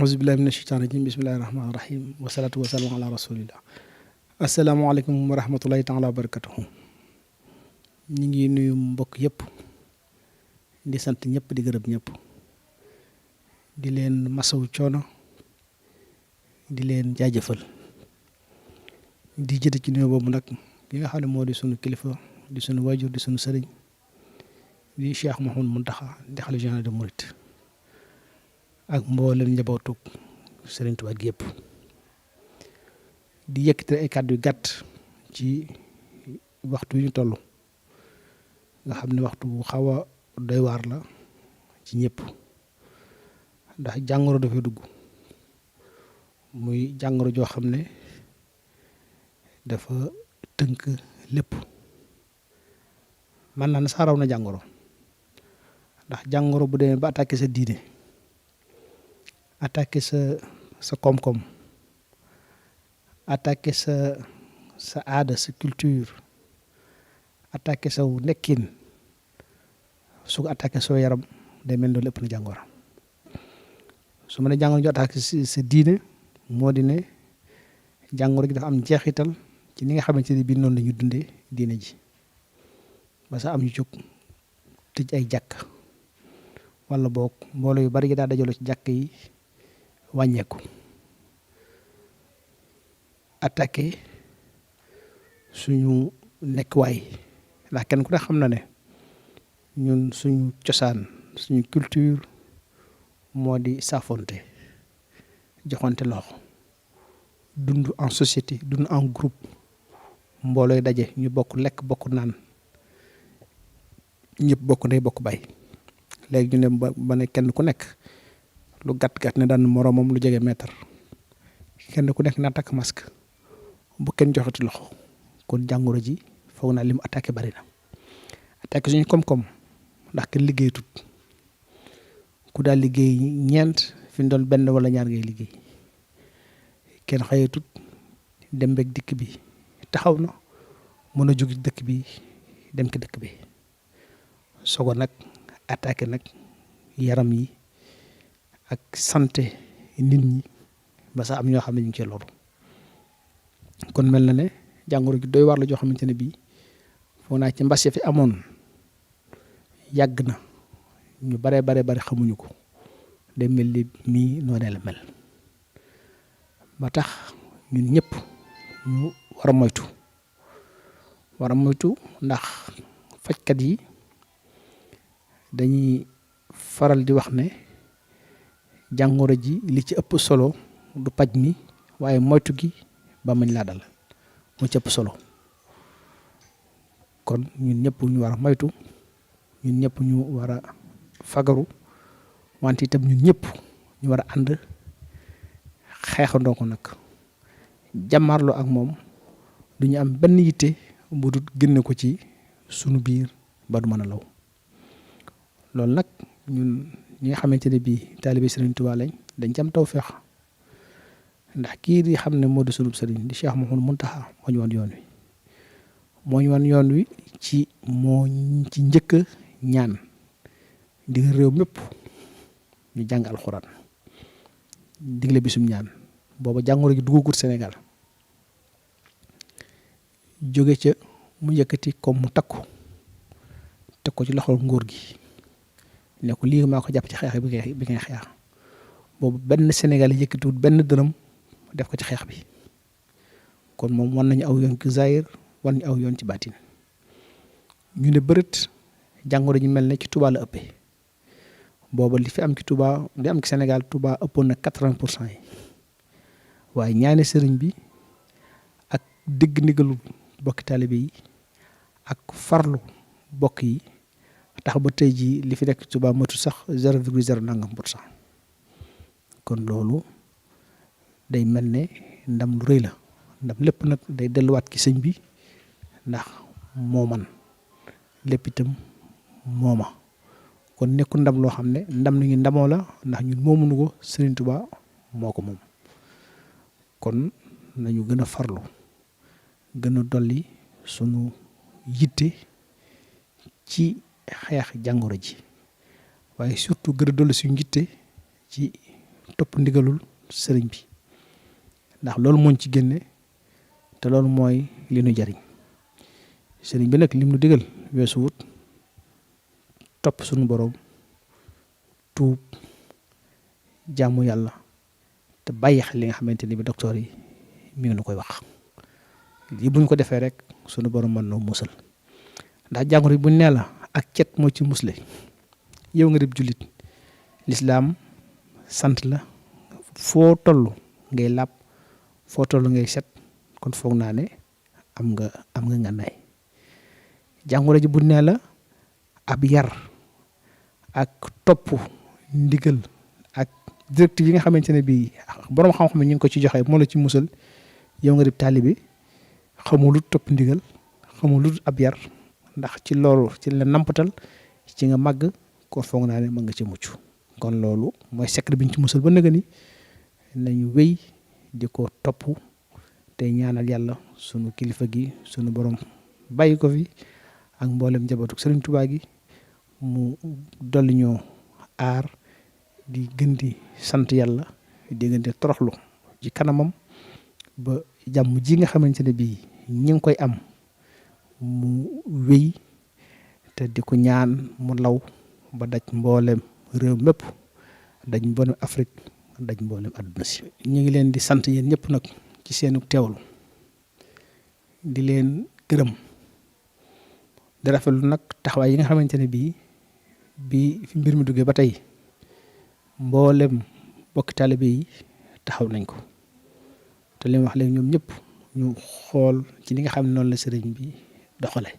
أعوذ بالله من الشيطان الرجيم بسم الله الرحمن الرحيم والصلاة والسلام على رسول الله السلام عليكم ورحمة الله تعالى وبركاته ñi ngi nuyu mbokk yépp di sant ñëpp di gërëm ñëpp di leen masawu coono di leen jaajëfal di jëte ci nuyu boobu nag ki nga xam ne moo di sunu kilifa di sunu waajur di sunu sëriñ di Cheikh Mouhamadou Mountakha di xalifa général des mourides ak mboolem njabootu Serigne Touba gi yëpp di yëkkati ay kàddu yu gàtt ci waxtu yu ñu toll nga xam ne waxtu bu xaw a doy waar la ci ñëpp ndax jàngoro dafay dugg muy jàngoro joo xam ne dafa tënk lépp man naa ne sax raw na jàngoro ndax jàngoro bu demee ba attaqué sa diine attaqué sa koom-koom attaqué sa aada sa culture attaqué sa nekkin su ko attaqué soo yaram day mel loolu lépp na jàngoro su ma ne jàngoro ju attaqué sa diine moo di ne jàngoro gi dafa am jeexital ci ni nga xamante ne bii noonu la ñu dundee diine ji ba sa am ñu jóg tëj ay jàkk wala boog mbooloo yu bari yi daa dajaloo ci jàkk yi wàññeeku attaqué suñu nekkuwaay ndax kenn ku ne xam na ne ñun suñu cosaan suñu culture moo di saafonte joxante loxo dund en société dund en groupe mboolooy daje ñu bokk lekk bokk naan ñëpp bokk ndey bokk bay léegi ñu ne ba ne kenn ku nekk lu gàtt-gàtt ne daan moroomam lu jege mètre kenn ku nekk na takk masque bu kenn joxati loxo kon jàngoro ji foog naa li mu attaqué bari na attaqué suñu koom-koom ndax kenn liggéeyatut ku daal liggéey ñeent fi mu doon benn wala ñaar ngay liggéey kenn xëyatut dem beeg dikk bi taxaw na mën a jóg ci dëkk bi dem ki dëkk bi sogo nag attaqué nag yaram yi ak santé nit ñi ba sax am ñoo xam ne ñu ngi cee loru kon mel na ne jàngoro gi doy waar la joo xamante ne bii foog naa ci mbas ya fi amoon yàgg na ñu bare xamuñu ko day mel ni mii noonee la mel ba tax ñun ñëpp ñu war a moytu ndax fajkat yi dañuy faral di wax ne jàngoro ji li ci ëpp solo du paj mi waaye moytu gi ba mañ laa dal moo ci ëpp solo kon ñun ñëpp ñu war a moytu ñun ñëpp ñu war a fagaru wante itam ñun ñëpp ñu war a ànd xeexandoo ko nag jàmmarloo ak moom du ñu am benn yitte bu dul génne ko ci sunu biir ba du mën a law loolu nag ñun ñi nga xamante ne bii taalibe Serigne Touba lañ dañ ci am tawfeex ndax kii di xam ne moo di sunu Serigne di Cheikh Mouhamadou Mountakha moo ñu wan yoon wi ci moo ci njëkk ñaan di réew mépp ñu jàng alxuraan digle bisum ñaan booba jàngoro gi duggagut Sénégal jóge ca mu yëkkati comme mu takku teg ko ci loxol nguur gi ne ko lii maa ko jàpp ci xeex bi ngay xeex boobu benn Sénégal yëkkatiwut benn dërëm def ko ci xeex bi kon moom wan nañu aw yoon ci zahir wan ñu aw yoon ci baatin ñu ne bërët jàngoro ji mel ne ci Touba la ëppee booba li fi am ci Touba li am ci Sénégal Touba ëppoon na 80% yi waaye ñaane sëriñ bi ak dégg ndigalu bokki taalibe yi ak farlu bokk yi tax ba tey jii li fi nekk ci Touba matu sax 0,0 nangam%. kon loolu day mel ne ndam lu rëy la ndam lépp nag day delluwaat ci sëñ bi ndax moo man lépp itam mooma kon nekkul ndam loo xam ne ndam li ngi ndamoo la ndax ñun moomuñu ko Serigne Touba moo ko moom kon nañu gën a farlu gën a dolli sunu yitte ci xeex jàngoro ji waaye surtout gën a dolli suñu yitte ci topp ndigalul sëriñ bi ndax loolu mooñ ci génne te loolu mooy li nu jariñ sëriñ bi nag lim nu digal weesu wut topp suñu boroom tuub jaamu yàlla te bàyyi xel li nga xamante ni bi docteur yi mi ngi nu koy wax lii bu ñu ko defee rek sunu borom mën noo musal ndax jàngoro yi buñ nee la ak cet moo ci musle yow nga dib jullit lislaam sant la foo toll ngay làpp foo toll ngay set kon foog naa ne am nga ngànnaay jàngoro ji buñ nee la ab yar ak topp ndigal ak directive yi nga xamante ne bii borom xam-xam ñu ngi ko ci joxe moo la ci musal yow nga dib taalibe xamul lu topp ndigal xamul lu ab yar ndax ci loolu ci la nampatal ci nga màgg kon foog naa ne mën nga ci mucc kon loolu mooy secret bi ñu ci musal ba nëga ni nañu wéy di ko topp tey ñaanal yàlla sunu kilifa gi sunu borom bàyyi ko fi ak mboolem njabootu Serigne Touba gi mu dolli ñoo aar di gën di sant yàlla di gën di toroxlu ci kanamam ba jàmm ji nga xamante ne bii ñi ngi koy am mu wéy te di ko ñaan mu law ba daj mboolem réew mépp daj mboolem Afrique daj mboolem àdduna si ñu ngi leen di sant yéen ñëpp nag ci seenu teewlu di leen gërëm di rafetlu nag taxawaay yi nga xamante ne bii bi fi mbir mi duggee ba tey mboolem bokki taalibe yi taxaw nañ ko te li wax léegi ñoom ñëpp ñu xool ci li nga xam ne noonu la sëriñ bi doxale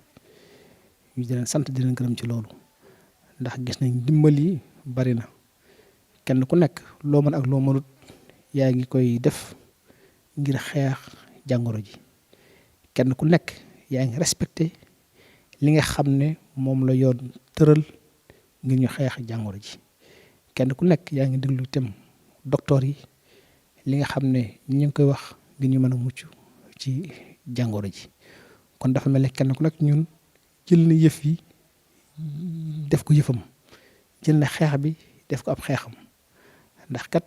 ñu di leen sant di leen gërëm ci loolu ndax gis nañ dimbal yi bari na kenn ku nekk loo mën ak loo mënut yaa ngi koy def ngir xeex jàngoro ji kenn ku nekk yaa ngi respecté li nga xam ne moom la yoon tëral ngir ñu xeex jàngoro ji kenn ku nekk yaa ngi déglu itam docteur yi li nga xam ne ñu ngi koy wax ngir ñu mën a mucc ci jàngoro ji kon dafa mel ne kenn ku nekk ñun jël na yëf yi def ko yëfam jël na xeex bi def ko ab xeexam ndax kat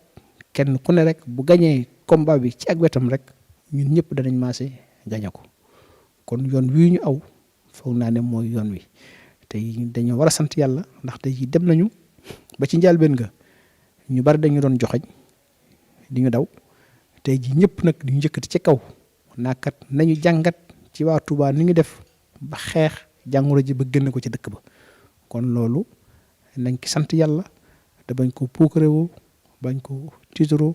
kenn ku ne rek bu gañee combat bi ci ak wetam rek ñun ñëpp danañ maase gañe ko kon yoon wii ñu aw foog naa ne mooy yoon wi tey dañoo war a sant yàlla ndax tey dem nañu ba ci njëlbéen nga ñu bari dañu doon joxañ di ñu daw tey ji ñëpp nag di ñu njëkkati ci kaw naakat nañu jàngat ci waa Touba ni ñu def ba xeex jàngoro ji ba génn ko ci dëkk ba kon loolu nañ ki sant yàlla te bañ ko puukarewoo bañ ko tiitaroo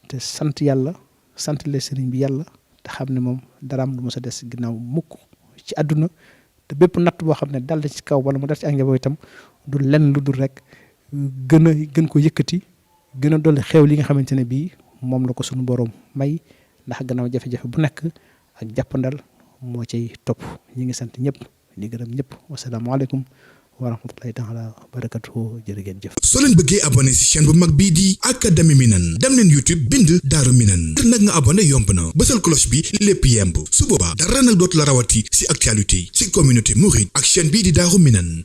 te sant yàlla sant le sëriñ bi yàlla te xam ne moom daraam du mos a des ginnaaw mukk ci àdduna te bépp natt boo xam ne dal ci kaw wala mu dal ci ak njaboot itam du lenn lu dul rek gën ko yëkkati gën a dolli xew li nga xamante ne bii moom la ko suñu borom may ndax gannaaw jafe-jafe bu nekk ak jàppandal moo cay topp ñi ngi sant ñëpp di gërëm ñëpp wasalaamaaleykum wa rahmatulahi taala wa barakatuhu jërë ngeen jëf. soo leen bëggee abonné ci chaîne bu mag bii di académie Minane dem leen YouTube bind Daaru Minane ngir nag nga abonné yomb na bësal cloche bi lépp yemb su boobaa dara nag dootu la rawati ci actualité ci communauté mouride ak chaîne bii di Daaru Minane.